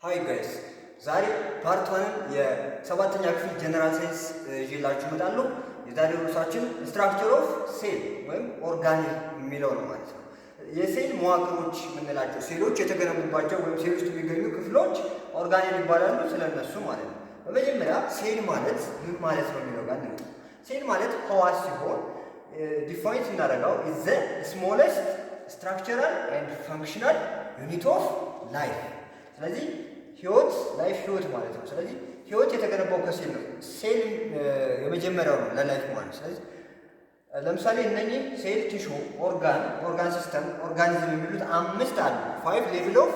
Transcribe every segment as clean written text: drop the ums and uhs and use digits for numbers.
Hi guys፣ ዛሬ part one ን የሰባተኛ ክፍል general science ይዤላችሁ እመጣለሁ። የዛሬው ርዕሳችን structure of cell ወይም organelle የሚለው ነው ማለት ነው። የሴል መዋቅሮች የምንላቸው ሴሎች የተገነቡባቸው ወይም ሴል ውስጥ የሚገኙ ክፍሎች organelle ይባላሉ። ስለነሱ ማለት ነው። በመጀመሪያ ሴል ማለት ምን ማለት ነው የሚለው ጋር እንምጣ። ሴል ማለት ህዋስ ሲሆን define ስናደርገው is the smallest structural and functional unit of life። ስለዚህ ህይወት፣ life ህይወት ማለት ነው። ስለዚህ ህይወት የተገነባው ከሴል ነው። ሴል የመጀመሪያው ነው ለ life ማለት ነው። ስለዚህ ለምሳሌ እነኚህ cell፣ tissue፣ organ፣ organ system፣ organism የሚሉት አምስት አሉ። Five level of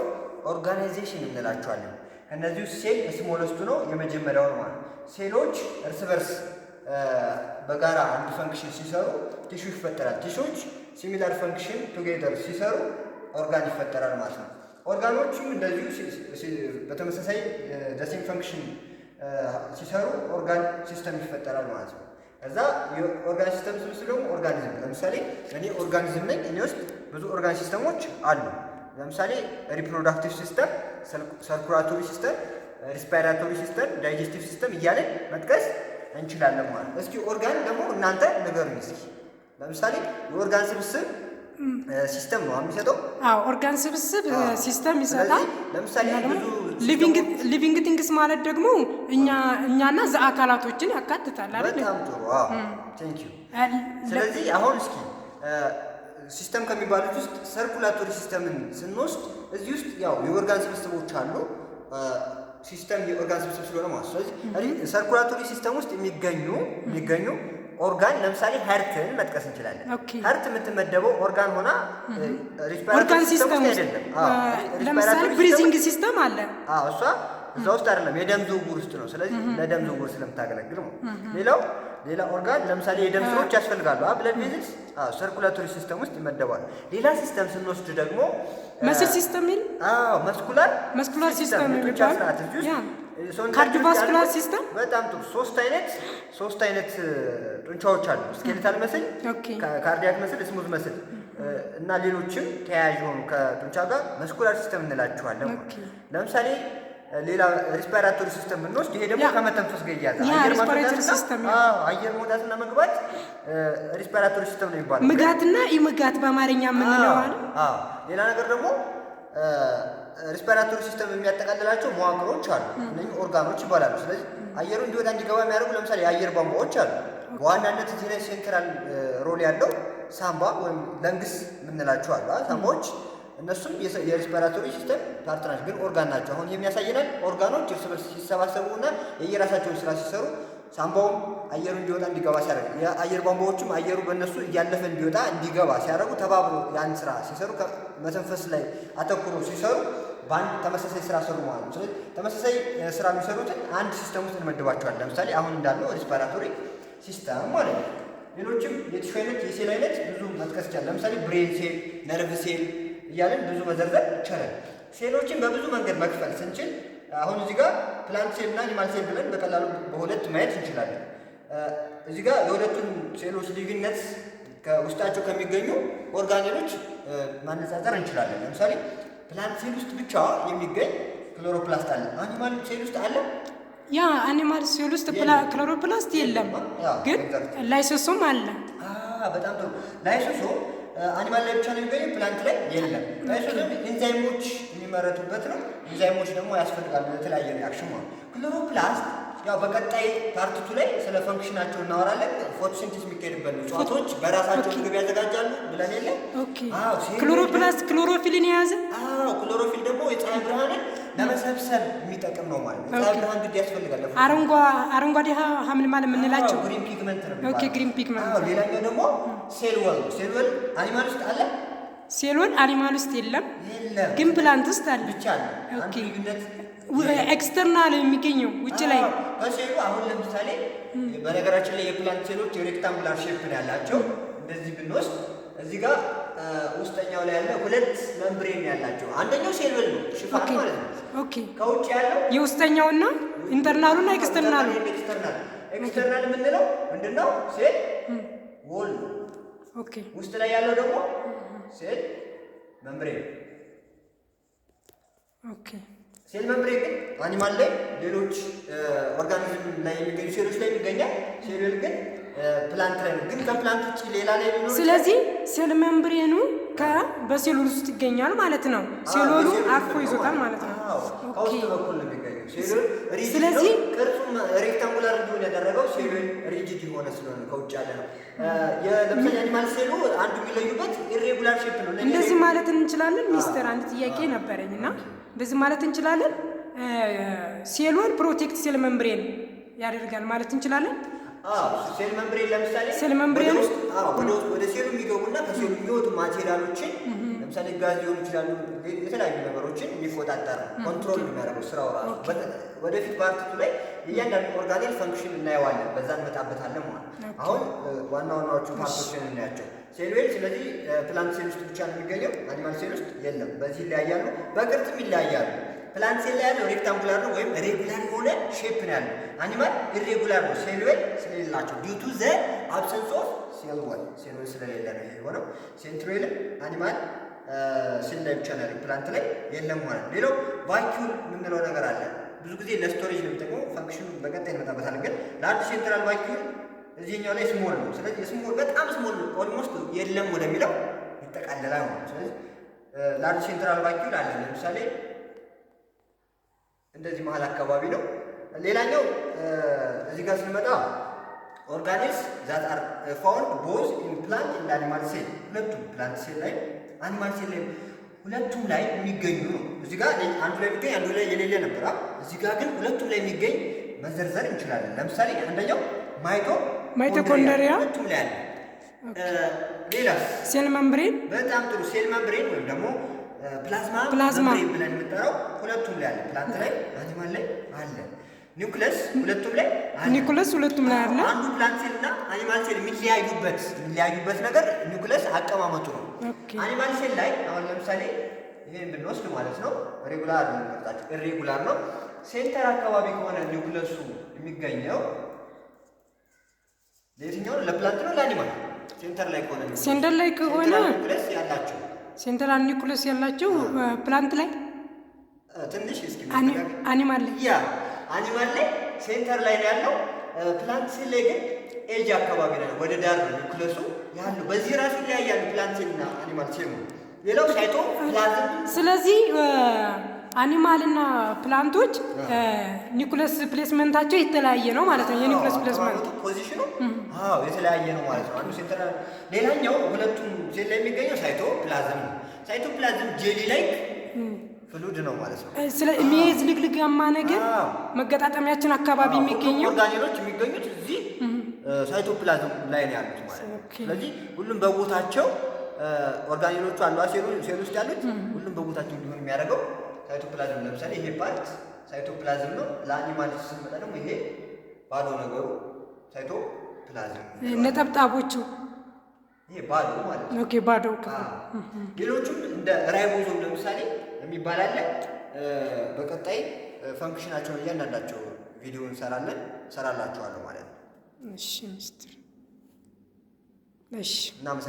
organization እንላቸዋለን። ከእነዚህ ውስጥ cell smallest ኡ ነው፣ የመጀመሪያው ነው ማለት ነው። ሴሎች እርስ በርስ በጋራ አንድ function ሲሰሩ tissue ይፈጠራል። Tissue ዎች similar function together ሲሰሩ ኦርጋን ይፈጠራል ማለት ነው። ኦርጋኖችም እንደዚሁ በተመሳሳይ the same function ሲሰሩ organ system ይፈጠራል ማለት ነው። ከዛ የ organ system ስብስብ ደግሞ organism። ለምሳሌ እኔ organism ነኝ። እኔ ውስጥ ብዙ organ system ኦች አሉ። ለምሳሌ reproductive system፣ circulatory system፣ respiratory system፣ digestive system እያለን መጥቀስ እንችላለን ማለት ነው። እስኪ ኦርጋን ደግሞ እናንተ ንገሩኝ እስኪ። ለምሳሌ የኦርጋን ስብስብ system ነው የሚሰጠው። አዎ፣ ኦርጋን ስብስብ system ይሰጣል። ለምሳሌ ብዙ Living things ማለት ደግሞ እኛና ዘ አካላቶችን ያካትታል አይደል? በጣም ጥሩ። አዎ፣ thank you። ስለዚህ አሁን እስኪ system ከሚባሉት ውስጥ circulatory system ን ስንወስድ እዚህ ውስጥ ያው የኦርጋን ስብስቦች አሉ። System የ organ ስብስብ ስለሆነ ማለት ነው። ስለዚህ circulatory system ውስጥ የሚገኙ ኦርጋን ለምሳሌ heart ን መጥቀስ እንችላለን። Heart የምትመደበው ኦርጋን ሆና organ respiratory system system ውስጥ ውስጥ አይደለም። አዎ፣ ለምሳሌ respiratory breathing system አለ። አዎ፣ እሷ እዛ ውስጥ አይደለም፣ የደም ዝውውር ውስጥ ነው። ስለዚህ ለደም ዝውውር ስለምታገለግል ነው። ሌላው ሌላ ኦርጋን ለምሳሌ የደም ስሮች ያስፈልጋሉ። Blood vessels circulatory system ውስጥ ይመደባሉ። ሌላ system ስንወስድ ደግሞ Muscle system ሚል አዎ፣ muscular Muscular system የጡንቻ የሚባል ስርዓት እዚህ ውስጥ ሰውነታችን ውስጥ Cardiovascular ያሉት system? በጣም ጥሩ። ሶስት አይነት ጡንቻዎች አሉ። Skeletal muscle፣ cardiac muscle፣ smooth muscle እና ሌሎችም ተያያዥ የሆኑ ከጡንቻ ጋር muscular system እንላቸዋለን ማለት ነው። ለምሳሌ ሌላ respiratory system ብንወስድ ይሄ ደግሞ ከመተንፈስ ጋር ይያያዛል። አየር Respiratory ማስወጣትና system። አዎ፣ አየር መውጣትና መግባት respiratory system ነው የሚባለው። ምጋትና ኢምጋት በአማርኛ የምንለው አለ። አዎ፣ ሌላ ነገር ደግሞ respiratory system የሚያጠቃልላቸው መዋቅሮች አሉ። እነኚህ ኦርጋኖች ይባላሉ። ስለዚህ አየሩ እንዲወጣ እንዲገባ የሚያደርጉ ለምሳሌ የአየር ቧንቧዎች አሉ። በዋናነት እዚህ ላይ central role ያለው ሳምባ ወይም lungs የምንላቸው አሉ። ሳምባዎች እነሱም የ respiratory system part ናቸው፣ ግን ኦርጋን ናቸው። አሁን የሚያሳየናል ኦርጋኖች እርስ በርስ ሲሰባሰቡ እና የየራሳቸውን ስራ ሲሰሩ፣ ሳምባውም አየሩ እንዲወጣ እንዲገባ ሲያደርግ፣ የአየር ቧንቧዎችም አየሩ በእነሱ እያለፈ እንዲወጣ እንዲገባ ሲያደርጉ፣ ተባብሮ ያን ስራ ሲሰሩ፣ መተንፈስ ላይ አተኩሮ ሲሰሩ በአንድ ተመሳሳይ ስራ ሰሩ ማለት ነው። ስለዚህ ተመሳሳይ ስራ የሚሰሩትን አንድ system ውስጥ እንመድባቸዋለን። ለምሳሌ አሁን እንዳልነው respiratory system ማለት ነው። ሌሎችም የ tissue አይነት፣ የሴል አይነት ብዙ መጥቀስ ይቻላል። ለምሳሌ brain cell፣ nerve cell እያለን ብዙ መዘርዘር ይቻላል። ሴሎችን በብዙ መንገድ መክፈል ስንችል አሁን እዚህ ጋር plant cell እና animal cell ብለን በቀላሉ በሁለት ማየት እንችላለን። እዚህ ጋር የሁለቱን ሴሎች ልዩነት ከውስጣቸው ከሚገኙ organelle ኦች ማነጻጸር እንችላለን። ለምሳሌ plant cell ውስጥ ብቻ የሚገኝ chloroplast አለ። Animal cell ውስጥ አለ? Yeah፣ animal cell ውስጥ chloroplast የለም፣ ግን lysosome አለ። በጣም ጥሩ። Lysosome animal ላይ ብቻ ነው የሚገኘው፣ plant ላይ የለም። Lysosome ኤንዛይሞች የሚመረቱበት ነው። ኤንዛይሞች ደግሞ ያስፈልጋሉ ለተለያየ reaction ማለት ነው። Chloroplast ያው በቀጣይ part two ላይ ስለ function ኣቸው እናወራለን። Photosynthesis የሚካሄድበት ነው። እጽዋቶች በራሳቸው ምግብ ያዘጋጃሉ ብለን የለ? Okay። Chloroplast chlorophyll ን የያዘ። አዎ፣ ክሎሮፊል ደግሞ የፀሐይ ብርሃንን ለመሰብሰብ የሚጠቅም ነው ማለት ነው። የፀሐይ ብርሃን ግድ ያስፈልጋል። አረንጓዴ ሀምልማል የምንላቸው። Green pigment ነው። Okay፣ green pigment። አዎ፣ ሌላኛው ደግሞ cell wall። Cell wall animal ውስጥ አለ? Cell wall animal ውስጥ የለም፣ የለም፣ ግን plant ውስጥ አለ። ብቻ አለ። አንዱ ልዩነት External የሚገኘው ውጭ ላይ። ከሴሉ አሁን ለምሳሌ በነገራችን ላይ የ plant ሴሎች የ rectangular shape ነው ያላቸው። እንደዚህ ብንወስድ እዚህ ጋር ውስጠኛው ላይ ያለ ሁለት membrane ያላቸው አንደኛው cell wall ነው፣ ሽፋን ማለት ነው። ከውጭ ያለው የውስጠኛውና internal ኡና external ኡ። External። External የምንለው ምንድነው? Cell wall ነው። ውስጥ ላይ ያለው ደግሞ cell membrane። Cell membrane ግን animal ላይ፣ ሌሎች organism ላይ የሚገኙ ሴሎች ላይ ይገኛል። Cell wall ግን plant ላይ ነው። ግን ከ plant ውጭ ሌላ ላይ ሊኖር? ስለዚህ cell membrane ኑ በ cell wall ውስጥ ይገኛል ማለት ነው። Cell wall ኡ አቅፎ ይዞታል ማለት ነው። ከውስጥ በኩል ነው የሚገኘው። Cell wall rigid ስለዚህ ነው። ቅርጹም rectangular እንዲሆን ያደረገው cell wall rigid የሆነ ስለሆነ ከውጭ ያለ ነው። ለምሳሌ animal ሴሉ አንዱ የሚለዩበት irregular shape ነው። እንደዚህ ማለት እንችላለን። ሚስተር፣ አንድ ጥያቄ ነበረኝ እና እንደዚህ ማለት እንችላለን፣ cell wall protect cell membrane ያደርጋል ማለት እንችላለን። አዎ፣ cell membrane ለምሳሌ Cell membrane ወደ ውስጥ፣ አዎ፣ ወደ ውስጥ ወደ ሴሉ የሚገቡና ከሴሉ የሚወጡ material ኦችን፣ ለምሳሌ ጋዝ ሊሆኑ ይችላሉ፣ የተለያዩ ነገሮችን የሚቆጣጠር ነው። Control የሚያደርገው ስራው ራሱ። ወደፊት part two ላይ እያንዳንዱ organelle function እናየዋለን፣ በዛ እንመጣበታለን ማለት ነው። አሁን ዋና ዋናዎቹ part ኦችን እናያቸው። Cell wall ስለዚህ plant cell ውስጥ ብቻ ነው የሚገኘው፣ animal cell ውስጥ የለም። በዚህ ይለያያሉ፣ በቅርጽም ይለያያሉ። Plant cell ላይ ያለው rectangular ነው ወይም regular የሆነ shape ነው ያለው። Animal irregular ነው፣ cell wall ስለሌላቸው፣ due to the absence of cell wall፣ cell wall ስለሌለ ነው ይሄ የሆነው። Centriole ም animal cell ላይ ብቻ ነው ያለው፣ plant ላይ የለም ማለት ነው። ሌላው vacuole የምንለው ነገር አለ። ብዙ ጊዜ ለ storage ነው የሚጠቅመው። Function ኑ በቀጣይ እንመጣበታለን። ግን large central vacuole እዚህኛው ላይ small ነው። ስለዚህ small፣ በጣም small ነው፣ almost የለም ወደሚለው ይጠቃለላል ማለት ነው። ስለዚህ large central vacuole አለ። ለምሳሌ እንደዚህ መሀል አካባቢ ነው። ሌላኛው እዚህ ጋር ስንመጣ organelles that are found both in plant and animal cell፣ ሁለቱም plant cell ላይ animal cell ላይ ሁለቱም ላይ የሚገኙ ነው። እዚህ ጋር አንዱ ላይ የሚገኝ አንዱ ላይ የሌለ ነበር። እዚህ ጋር ግን ሁለቱም ላይ የሚገኝ መዘርዘር እንችላለን። ለምሳሌ አንደኛው mito Mitochondria። ሁለቱም ላይ አለ። ሌላስ? Cell membrane። በጣም ጥሩ። Cell membrane ወይም ደግሞ ፕላዝማ ፕላዝማ membrane ብለን የምንጠራው ሁለቱም ላይ አለ። Plant ላይ animal ላይ አለ። ኒውክለስ ሁለቱም ላይ አለ። ኒኩለስ ሁለቱም ላይ አለ። አንዱ plant cell እና animal cell የሚለያዩበት ነገር ኒውክለስ አቀማመጡ ነው። Animal cell ላይ አሁን ለምሳሌ ይሄን ብንወስድ ማለት ነው፣ regular አይደለም ቅርጻቸው፣ irregular ነው። Center አካባቢ ከሆነ ኒውክለሱ የሚገኘው ለየትኛው ነው? ለ plant ነው ለ animal? Center ላይ ከሆነ ኒውክለሱ Center ላይ ከሆነ Central nucleus ያላቸው Central nucleus ያላቸው plant ላይ ትንሽ እስኪ Animal ላይ። Yeah፣ animal ላይ center ላይ ነው ያለው። Plant cell ላይ ግን edge አካባቢ ላይ ነው፣ ወደ ዳር ነው ኒውክለሱ ያለው። በዚህ ራሱ ይለያያሉ plant cell እና animal cell ነው። ሌላው ሳይቶ ፕላዝም። ስለዚህ animal ና plant ኦች nucleus placement ኣቸው የተለያየ ነው ማለት ነው። የ nucleus placement Position ኑ አዎ የተለያየ ነው ማለት ነው። አንዱ central፣ ሌላኛው ሁለቱም ሴል ላይ የሚገኘው ሳይቶ ፕላዝም ነው። Cytoplasm jelly like fluid ነው ማለት ነው። ስለ የሚይዝ ልግልጋማ ነገር መገጣጠሚያችን አካባቢ የሚገኘው። Organelle ኦች የሚገኙት እዚህ ሳይቶፕላዝም ላይ ነው ያሉት ማለት ነው። ስለዚህ ሁሉም በቦታቸው organelle ኦቹ አሉ፣ ሴል ውስጥ ያሉት ሁሉም በቦታቸው እንዲሆን የሚያደርገው ሳይቶፕላዝም። ለምሳሌ ይሄ part cytoplasm ነው። ለ animal ስንመጣ ደግሞ ይሄ ባዶ ነገሩ ሳይቶፕላዝም። ነጠብጣቦቹ። ይሄ ባዶ ማለት ነው። Okay፣ ባዶ ክፍል። ሌሎቹም እንደ ribosome ለምሳሌ የሚባል አለ። በቀጣይ function ኣቸውን እያንዳንዳቸው ቪዲዮ እንሰራላችኋለሁ ማለት ነው። እሺ ሚስተር፣ እሺ። እናመሰግናለን።